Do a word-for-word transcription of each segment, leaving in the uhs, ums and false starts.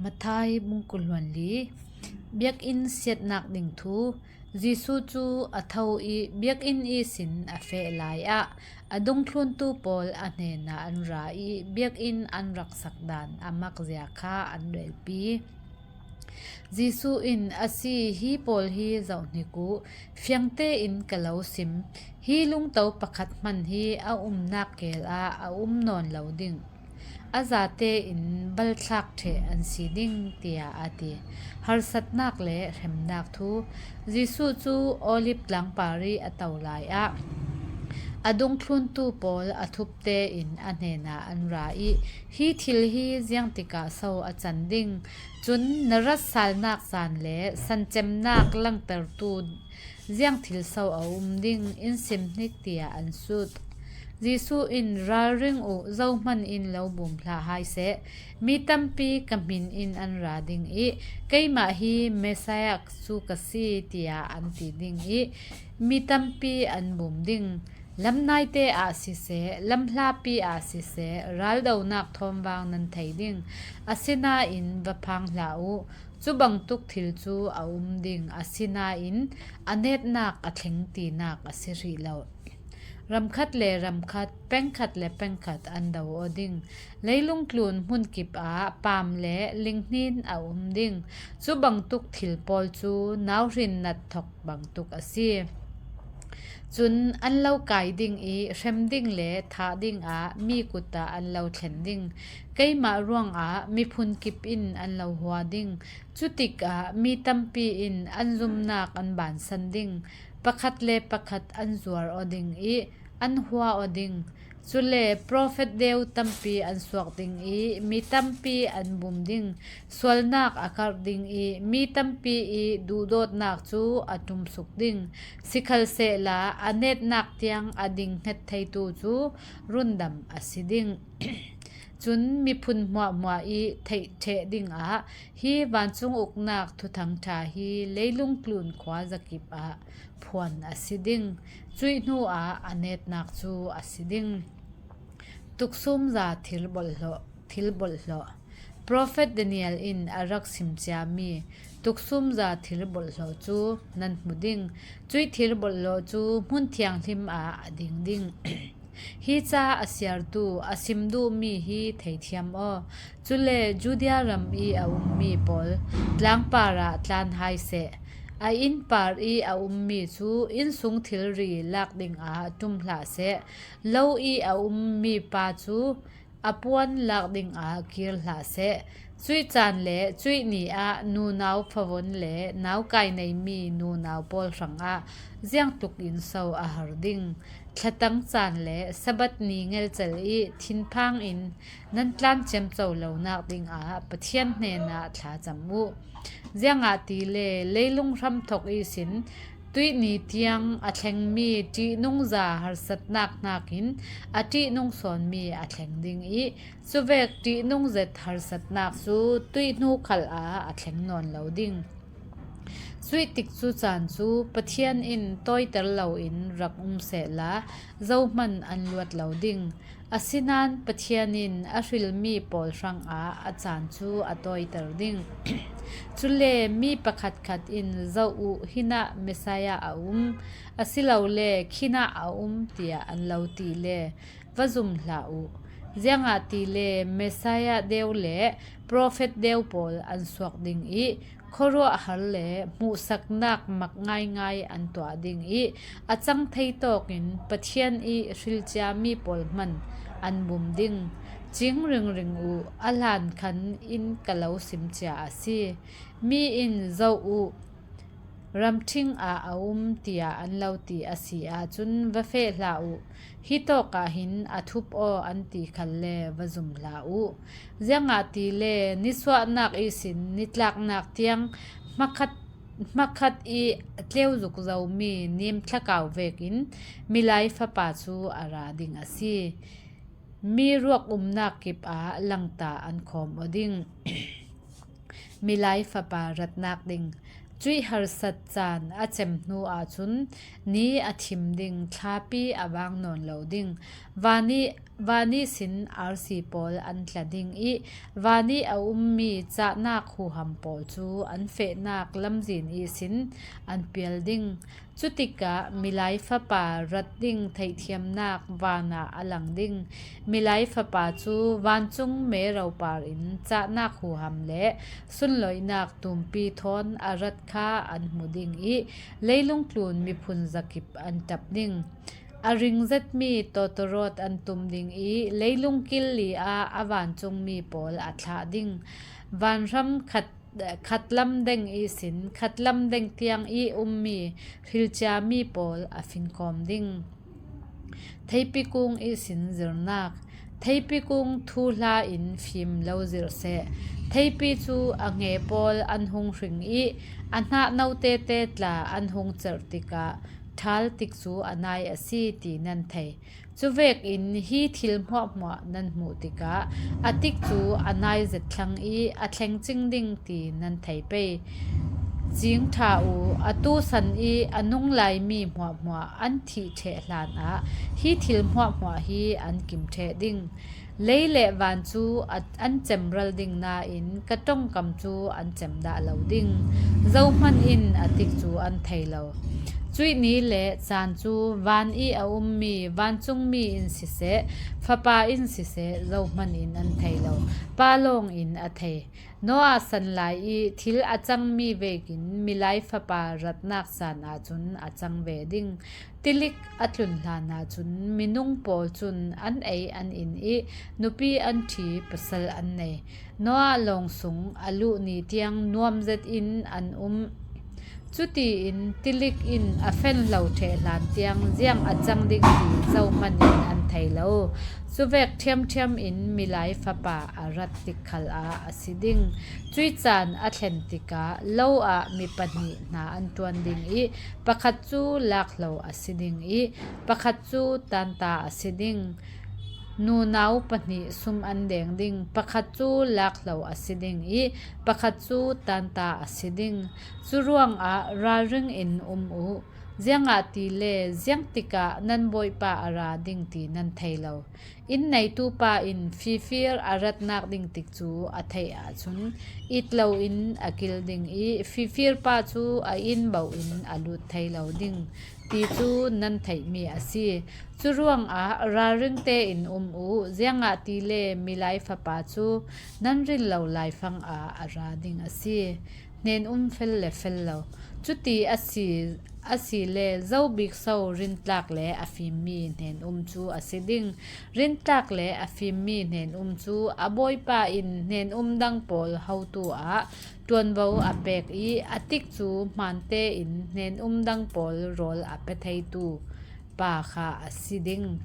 Matthai bung kul hluan li. Biakinn siatnak ding thu. Jesuh cu a tho i biakinn ihsin a feh lai ah a dungthluntu pawl a hnenah an ra i biakinn an rak sak dan a makzia kha an relpi. Jesuh in a si, hi pawl hi zohhnik uh, fiang tein ka lo sim, hi lungto pakhat hman hi a umnak kel ah a um nawn lo ding. A zate in balthlak ṭheh an si ding, tiah a ti. Harsatnak le hremnak thu. Jesuh cu Oliv tlangpar i a to lai ah a dungthluntu pawl a thup tein a hnenah an ra i, hi thil hi ziangtikah so a can ding? Cun na ratsalnak zan le sancemnak langtertu ziang thil so a um ding, in sim hnik, tiah an sut. Jesuh in, ralring uh, zohman in lo bum hlah hai seh. Mi tampi ka hmin in an ra ding i, keimah hi Messiah cu ka si, tiah an ti ding i, mi tampi an bum ding. Lam naite ah siseh, lam hlapi ah siseh, raldonak thawmvang nan thei ding. Asinain va phang hlah uh. Cu bangtuk thil cu a um ding, asinain a netnak a thleng tinak a si hrih lo. Ram khat le ram khat, peng khat le peng khat an do aw ding. Leilung tlun hmun kip ah paam le linghnin a um ding. Cu bangtuk thil pawl cu nauhrin nat thok bangtuk a si. Cun an lo kai ding i hrem ding le thah dingah mi kut ah an lo thlen ding. Keimah ruangah miphun kip in an lo hua ding. Cutikah mi tampi in an zumnak an bansan ding. Pakhat le pakhat an zuar aw ding i an hua aw ding. Cule profet deu tampi an suak ding i mi tampi an bum ding. Sualnak a karh ding i mi tampi i duhdawtnak cu a ṭumsuk ding. Sikhalsehla a netnak tiang a ding hnget theitu cu rundam a si ding. Cun miphun hmuahhmuah i theih ṭheh dingah hi vancung uknak thuthang ṭha hi leilung tlun khua zakip ah phuan a si ding. Cuih hnuah a netnak cu a si ding. Tuksumza thil bolh hlawh, thil bolh hlawh. Profet Daniel in a rak sim ciami tuksumza thil bolh hlawh cu nan hmu ding. Cuih thil bolh hlawh cu hmun thianghlim ah a ding ding. Hi ca a siartu a sim duhmi hi theithiam aw. Cule Judea ram i a ummi pawl tlangpar ah tlan hai seh. A innpar i a ummi cu innsung thilri lak dingah ṭum hlah seh. Lo i a ummi pa cu a puan lak dingah kir hlah seh. Cuih caan le cuih ni ah nunau favon le naukai neimi nunau pawl hrangah ziangtlukin so a har ding? Thlatang caan le Sabbath ni ngelcel i thinphang in nan tlan ciamco lonak dingah Pathian hnenah thlacam uh. Ziangahtile leilung hramthok ihsin tuih ni tiang a thlengmi ṭihnungza harsatnak hnakin a ṭihnung sawnmi a thleng ding i, cuvek ṭihnung zet harsatnak cu tuih hnu khal ah a thleng nawn lo ding. Cuih tikcu caan cu Pathian in tawiter loin rak um sehla, zohman an luat lo ding. Asinain Pathian in a hrilmi pawl hrangah a caan cu a tawiter ding. Cule mi pakhatkhat in, zoh uh, hinah Messiah a um, asilole khinah a um, tiah an lo ti le va zum hlah uh. Ziangahtile Messiah deu le profet deu pawl an suak ding i, khuaruahhar le hmuhsaknak mak ngaingai an tuah ding i, a cang thei tawkin Pathian i hrilciami pawl hman an bum ding. Cing ringring uh, a hlan khan in ka lo simcia a si. Mi in, zoh uh, ramṭhing ah a um, tiah an lo ti a si ahcun va feh hlah uh. Hi tawkah hin a thup aw an ti khalle va zum hlah uh. Ziangahtile nisuahnak ihsin nitlaknak tiang hmakhat, hmakhat i a tleuzuk zomi nim thlakau vekin Milai Fapa cu a ra ding a si. Mi ruak umnak kip ah langta an khawm aw ding. Milai Fapa ratnak ding. Cuih harsat caan a cem hnu ahcun ni a thim ding, thlapi a vang nawn lo ding. Van i, van ihsin arsi pawl an tla ding i, van i a ummi cahnak huham pawl cu an fehnak lamzin ihsin an pial ding. Cutikah Milai Fapa rat ding theihthiamnak van ah a lang ding. Milai Fapa cu vancung mero par in cahnak huham le sunloihnak tumpi thawn a rat kha an hmu ding i, leilung tlun miphun zakip an ṭap ding. A ring zetmi tawtawrawt an tum ding i, leilung kil li ah a vancungmi pawl a thlah ding. Vanram khat, khatlam deng ihsin khatlam deng tiang i ummi hrilciami pawl a finkhawm ding. Theipi kung ihsin zirnak. Theipi kung thuhla in fim lo zirh seh. Theipi cu a hnge pawl an hung hring i, a hnah no tete tla an hung cerh tikah ṭhal tikcu a nai a si ti nan thei. Cuvekin hi thil hmuahhmuah nan hmuh tikah a tikcu a nai zet thlang i a thleng cing ding ti nan thei pei. Cing ṭha u, atu san i a nung laimi hmuahhmuah an thih ṭheh hlanah hi thil hmuahhmuah hi an kim ṭheh ding. Lei le van cu a, an cemral ding nain ka ṭongkam cu an cem dah lo ding. Zohman in a tikcu an thei lo. Cuih ni le caan cu van i a ummi vancungmi in siseh, Fapa in siseh, zohman in an thei lo. Pa lawng in a thei. Noah san lai i thil a cangmi vekin Milai Fapa ratnak caan ahcun a cang ve ding. Tilik a tlun hlan ahcun minung pawl cun an ei an in i nupi an ṭhi, pasal an nei. Noah lawng sung a luh ni tiang nuam zet in an um. Cutiin tilik in a fen lo ṭheh hlan tiang ziang a cang ding ti zohman in an thei lo. Cuvek ṭhiamṭhiam in Milai Fapa a rat tik khal ah a si ding. Cuih caan a thlen tikah lo ah mi pahnih hna an ṭuan ding i, pakhat cu lakhlo a si ding i, pakhat cu tanta a si ding. Nunau pahnih sum an deng ding, pakhat cu lakhlo a si ding i, pakhat cu tanta a si ding. Cu ruangah ralring in um u, ziangahtile ziangtikah nan Bawipa a ra ding ti nan thei lo. Inn neitu pa in fifir a ratnak ding tik cu a theih ahcun it loin a kil ding i, fifir pa cu a inn bauh in a lut thei lo ding ti cu nan theihmi a si. Cu ruangah ralring tein um u, ziangahtile Milai Fapa cu nan ril lo laifang ah a ra ding a si. Hnen um fel le fel lo. Cuti a si, a si le zo bik so rintlak le a fimmi hnen um cu a si ding. Rintlak le a fimmi hnen um cu a bawipa in hnen um dang pawl hotu ah ṭuanvo a pek i, a tik cu hmaan tein hnen um dang pawl rawl a pe theitu pa kha a si ding.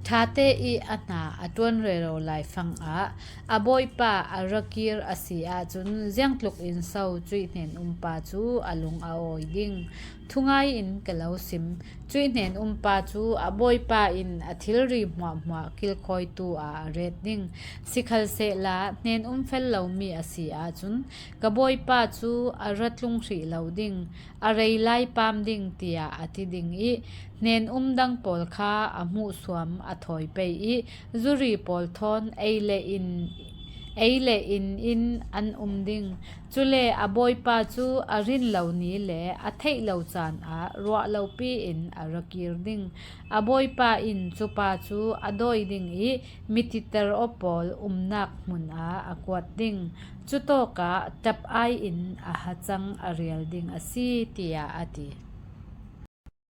Ṭhate i a hna a ṭuan rero laifang ah a bawipa a ra kir a si ahcun, ziangtluk in so cuih hnen um pa cu a lung a awi ding? Thungai in ka lo sim. Cuih hnen um pa cu a bawipa in a thilri hmuahhmuah kilkhawitu ah a ret ding. Sikhalsehla hnen um fel lomi a si ahcun, ka bawipa cu a ra tlung hrih lo ding. A rei lai pam ding, tiah a ti ding i, hnen um dang pawl kha a hmuhsuam a thawi pei i, zuri pawl thawn ei le in, ei le in in an um ding. Cule a bawipa cu a rin lo ni le a theih lo caan ah ruah lopi in a ra kir ding. A bawipa in cu pa cu a dawi ding i, mititer aw pawl umnak hmun ah a kuat ding. Cutawkah ṭap ai in a hacang a rial ding a si, tiah a ti.